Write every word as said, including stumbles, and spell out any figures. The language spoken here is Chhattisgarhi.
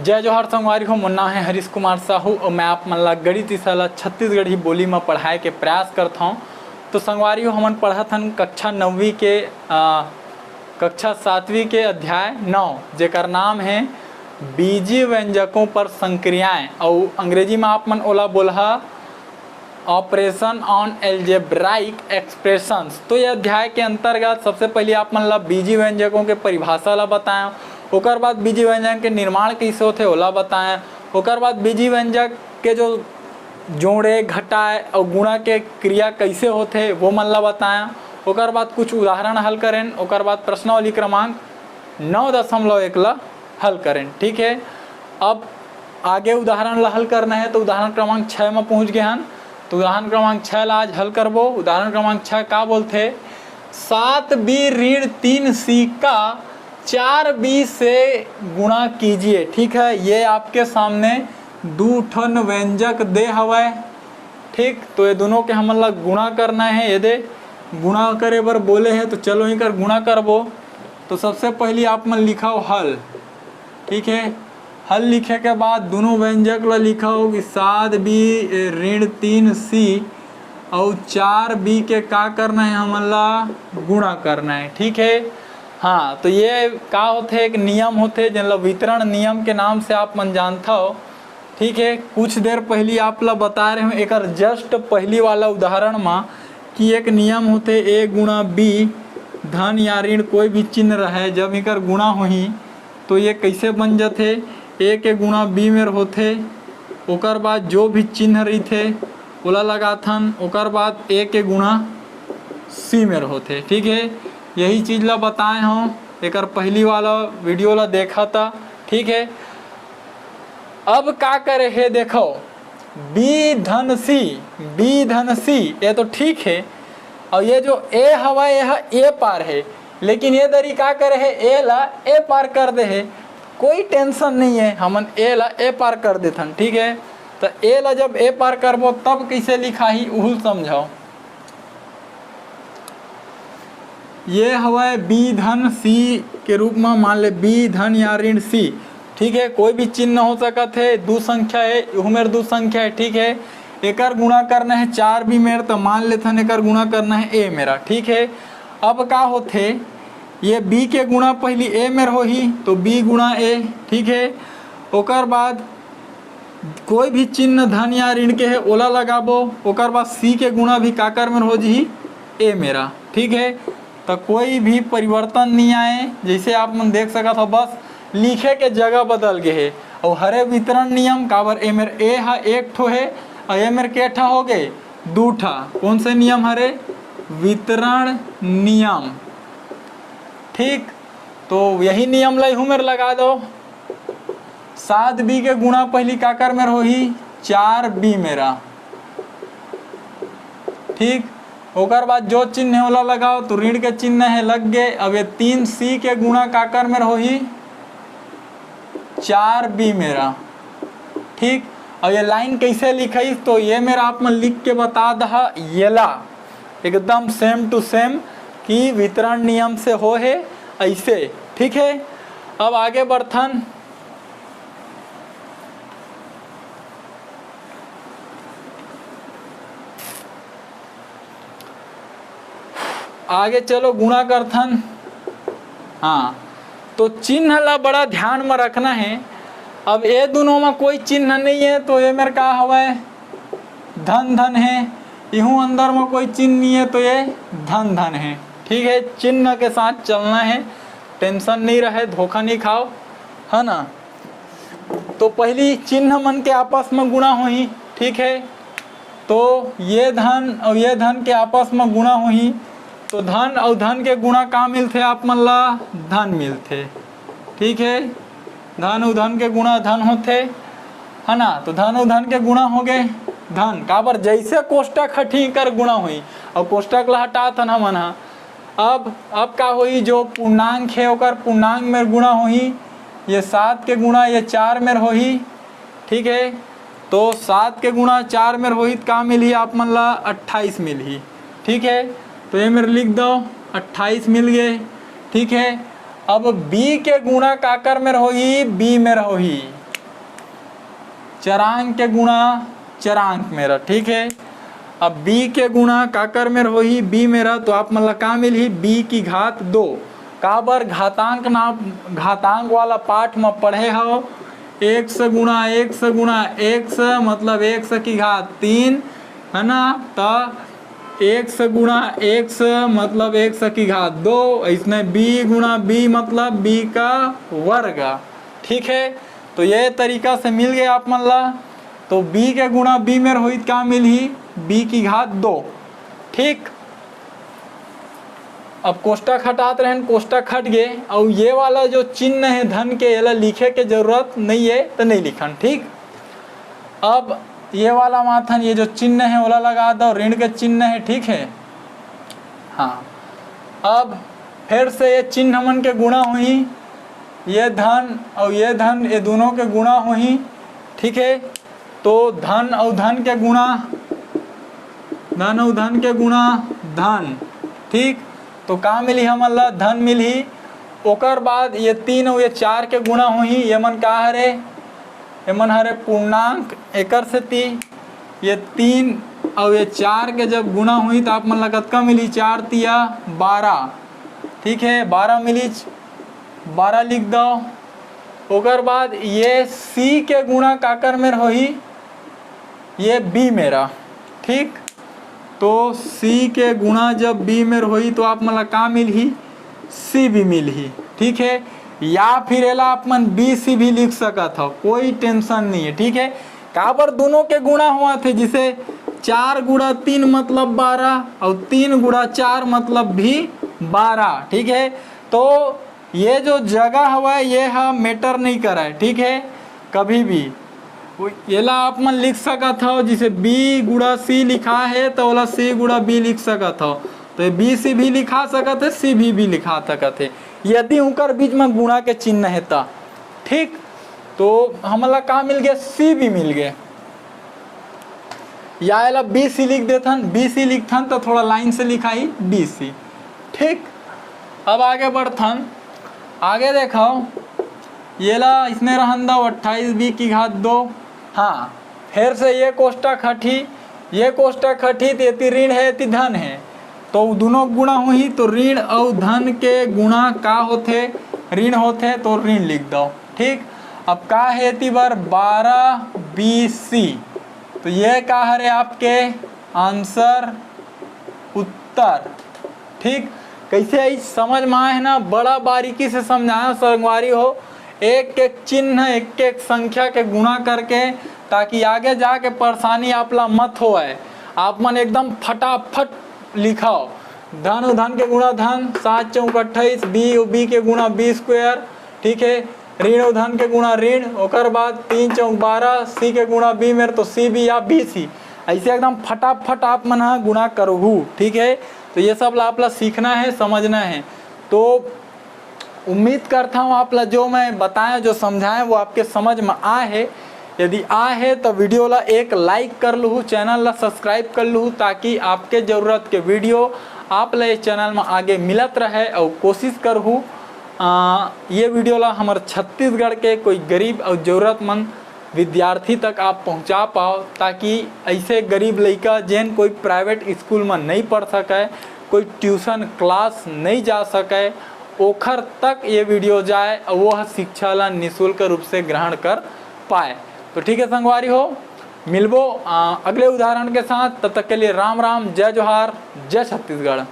जय जोहार संगवारी हो, मोर नाम है हरीश कुमार साहू और मैं आप मन ला गणित विषय ला छत्तीसगढ़ी बोली में पढ़ाए के प्रयास करत हौं। तो संगवारी हो, हमन पढ़त हन कक्षा नौवीं के, अ, कक्षा सातवीं के अध्याय नौ, जेकर नाम है बीजी व्यंजकों पर संक्रियाएं, और अंग्रेजी में आप मन ओला बोलहा Operation on Algebraic Expressions। तो ये अध्याय के अंतर्गत सबसे पहले आप मन ला बीजी व्यंजकों के परिभाषा ला बताएं, ओकर बाद बीजी व्यंजन के निर्माण कैसे होथे ओला बताएं, ओकर बाद बीजी व्यंजक के जो जोड़े, घटाए और गुणा के क्रिया कैसे होथे वो मन ला बताएं, ओकर बाद कुछ उदाहरण हल करें, ओकर बाद प्रश्नावली क्रमांक नौ दशमलव एक ला हल करें। ठीक है, अब आगे उदाहरण ला हल करना है, तो उदाहरण क्रमांक छः में पहुँच गए हन। तो उदाहरण क्रमांक छः ला आज हल करबो। उदाहरण क्रमांक छः का बोलथे, सात बी ऋण तीन सी का चार बी से गुणा कीजिए। ठीक है, ये आपके सामने दू ठन व्यंजक दे हवय। ठीक, तो ये दोनों के हमन ला गुणा करना है। ये दे गुणा करे बर बोले है, तो चलो इकर गुणा करबो। तो सबसे पहली आप मन लिखव हल। ठीक है, हल लिखे के बाद दोनों व्यंजक ला लिखव कि सात बी ऋण तीन सी और चार बी के का करना है, हमन ला गुणा करना है। ठीक है, हाँ, तो ये का होथे, एक नियम होथे, जेन ला वितरण नियम के नाम से आप मन जानथव। ठीक है, कुछ देर पहली आप ला बता रहे हूँ, एकर just पहली वाला उदाहरण मा कि एक नियम होथे, ए गुणा बी धन या ऋण कोई भी चिन्ह रहे, जब एकर गुणा होही तो ये कैसे बन जथे, ए के गुणा बी मेर होथे, ओकर बाद जो भी चिन्ह रहिथे ओला लगाथन, ओकर बाद ए के गुणा सी मेर होथे। ठीक है, यही चीज ला बताए हूँ, एकर पहली वाला वीडियो ला देखा था। ठीक है, अब का करे हे, देखो, बी धन सी, बी धन सी, ये तो ठीक है। और ये जो ए हवा, ये ह ए पार है, लेकिन ये दरी का करे हे, ए ला ए पार कर दे हे। कोई टेंशन नहीं है, हमन ए ला ए पार कर देथन। ठीक है, तो ए ला जब ए पार करबो तब कैसे लिखाही, उहुल समझाओ। ये हवय बी धन सी के रूप में, मान ले बी धन या ऋण सी। ठीक है, कोई भी चिन्ह हो सकत है, दू संख्या है, इहू मेर दू संख्या है। ठीक है, एकर गुणा करना है चार बी मेर, तो मान लेथन एकर गुणा करना है ए मेरा। ठीक है, अब का होथे, ये बी के गुणा पहली ए मेर होही, तो बी गुणा ए। ठीक है, ओकर बाद कोई भी चिन्ह धन या ऋण के है, ओला लगाबो, ओकर बाद सी के गुणा भी काकर मेर हो जही, ए मेरा। ठीक है, तो कोई भी परिवर्तन नहीं आए, जैसे आप मन देख सकत हो, बस लिखे के जगह बदल गए है। और हरे वितरण नियम, काबर ए मेर ए हा एक ठो है और ए मेर के ठा हो गए, दू ठा। कौन से नियम हरे? वितरण नियम। ठीक, तो यही नियम ला इहू मेर लगा दो। सात बी के गुणा पहली काकर मेर होही, चार बी मेरा। ठीक, ओकर बाद जो चिन्ह है ओला लगाओ, तो ऋण के चिन्ह है, लग गए। अब ये तीन सी के गुणा काकर मेर होही, चार बी मेरा। ठीक, अब ये लाइन कैसे लिखाइस, तो ये मेर आप मन लिख के बता दहा, येला एकदम same to same कि वितरण नियम से हो है ऐसे। ठीक है, अब आगे बढ़थन। आगे चलो गुणा करथन। हाँ, तो चिन्ह ला बड़ा ध्यान में रखना है। अब ये दोनों में कोई चिन्ह नहीं है, तो ये मेर का हवय, धन धन है। इहू अंदर में कोई चिन्ह नहीं है, तो ये धन धन है। ठीक है, चिन्ह के साथ चलना है, टेंशन नहीं रहे, धोखा नहीं खाओ, है ना। तो पहली चिन्ह मन के आपस में गुणा होही। ठीक है, तो ये धन और ये धन के आपस में गुणा होही, तो धन और धन के गुणा का मिलथे आप मन ला? धन मिलथे। ठीक है, धन अउ धन के गुणा धन होथे, है ना। तो धन अउ धन के गुणा हो गए धन, काबर जैसे कोष्टक हटही कर गुणा होही, और कोष्टक ला हटात हन हमन हा। अब अब का होही, जो पूर्णांक है ओकर पूर्णांक में गुणा होही, ये सात के गुणा ये चार में होही। ठीक है, तो सात के गुणा चार में होही त का मिलही आप मन ला? अट्ठाईस मिलही। ठीक है, तो ये मेर लिख दो, अट्ठाईस मिल गए। ठीक है, अब बी के गुणा काकर में होही? बी में होही। चरांक के गुणा चरांक मेर, ठीक है। अब बी के गुणा काकर मेर होही, बी मेर, तो आप मन ला का मिलही, बी की घात दो। काबर, घातांक ना, घातांक वाला पाठ में पढ़े हव, एक्स गुणा एक्स गुणा एक्स मतलब एक्स की घात तीन, है ना, त एक्स गुणा एक्स मतलब एक्स की घात दो, इसने बी गुणा बी मतलब बी का वर्ग, ठीक है। तो ये तरीका से मिल गए आप मन ला। तो बी के गुणा बी मेर होई त का मिलही, बी की घात दो, ठीक। अब कोष्टक हटात रहन, कोष्टक हट गे, अउ ये वाला जो चिन्ह है धन के, एला लिखे के जरूरत नहीं है, तो नहीं लिखन, ठीक। अब ये वाला माथन, ये जो चिन्ह है ओला लगा दो, ऋण के चिन्ह है, ठीक है। हाँ, अब फिर से ये चिन्ह मन के गुणा होही, ये धन और ये धन, ये दोनों के गुणा होही, ठीक है। तो धन और धन के गुणा, धन और धन के गुणा धन, ठीक। तो का मिली हमन ला, धन मिली। ओकर बाद ये तीन और ये चार के गुणा होही, ये मन का हरे, ये मन हरे पूर्णांक, एकर सेती ये तीन और ये चार के जब गुणा होही तो आप मन ला कतका मिली, चार तिया बारह, ठीक है, बारह मिली, बारह लिख दो। ओकर बाद ये सी के गुणा काकर मेर होही, ये बी मेर, ठीक। तो सी के गुणा जब बी मेर होही तो आप मन ला का मिलही, सी बी मिलही, ठीक है। या फिर एला आप मन बी सी भी लिख सकत हो, कोई टेंशन नहीं है, ठीक है। काबर दोनों के गुणा होवत हे, जिसे चार गुणा तीन मतलब बारह और तीन गुणा चार मतलब भी बारह, ठीक है। तो ये जो जगह हवय, ये ह मैटर नहीं करय, ठीक है। कभी भी वो, येला आप मन लिख सकत हव, जिसे बी गुणा सी लिखा है तो ओला सी गुणा बी लिख सकत हव। तो ये बी सी भी लिखा सकत है, सी भी, भी लिखा सकत है, यदि उनकर बीच में गुणा के चिन्ह है त, ठीक। तो हमला का मिल गया, सी बी मिल गया। या एला बी सी लिख देथन, बी सी लिखथन तो थोड़ा लाइन से लिखाई, बी सी, ठीक। अब आगे बढ़थन, आगे देखो, येला इसने रहन दो, अट्ठाईस बी की घात दो। हाँ, फिर से ये कोष्टक हटही, ये कोष्टक हटही, तो एती ऋण है, एती धन है, तो दोनों गुणा होही, तो ऋण अउ धन के गुणा का होथे, ऋण होथे, तो ऋण लिख दो, ठीक। अब का है एती बर, बारह बी सी, तो ये का हरे आपके आंसर, उत्तर, ठीक। कैसे आई, समझ में आए है ना, बड़ा बारीकी से समझाया संगवारी हो, एक एक चिन्ह, एक एक संख्या के गुणा करके, ताकि आगे जाके परेशानी आप ला मत होए। आप मन एकदम फटाफट लिखाओ, धन अउ धन के गुणा धन, सात चौक अट्ठाईस, बी अउ बी के गुणा बी स्क्वायर, ठीक है, ऋण अउ धन के गुणा ऋण, ओकर बाद तीन चौक बारह, सी के गुणा बी मेर तो सी बी या बी सी, ऐसे एकदम फटाफट आप मन ह गुणा करहू, ठीक है। तो ये सब ला आप ला सीखना है, समझना है। तो उम्मीद करता हूँ आप ला जो मैं बताया, जो समझाया, वो आपके समझ में आए है। यदि आए है तो वीडियो ला एक लाइक कर लूहू, चैनल ला सब्सक्राइब कर लूहू, ताकि आपके जरूरत के वीडियो आप ला ये चैनल में आगे मिलत रहे। और कोशिश करहू आ, ये वीडियो ला हमर छत्तीसगढ़ के कोई गरीब और जरूरतमंद विद्यार्थी तक आप पहुंचा पाओ, ताकि ऐसे गरीब लइका जेन कोई प्राइवेट स्कूल में नहीं पढ़ सके, कोई ट्यूशन क्लास नहीं जा सके, ओखर तक ये वीडियो जाए और वह शिक्षा ला निशुल्क रूप से ग्रहण कर पाए। तो ठीक है संगवारी हो, मिलबो आ, अगले उदाहरण के साथ। तब तक के लिए राम राम, जय जोहार, जय छत्तीसगढ़।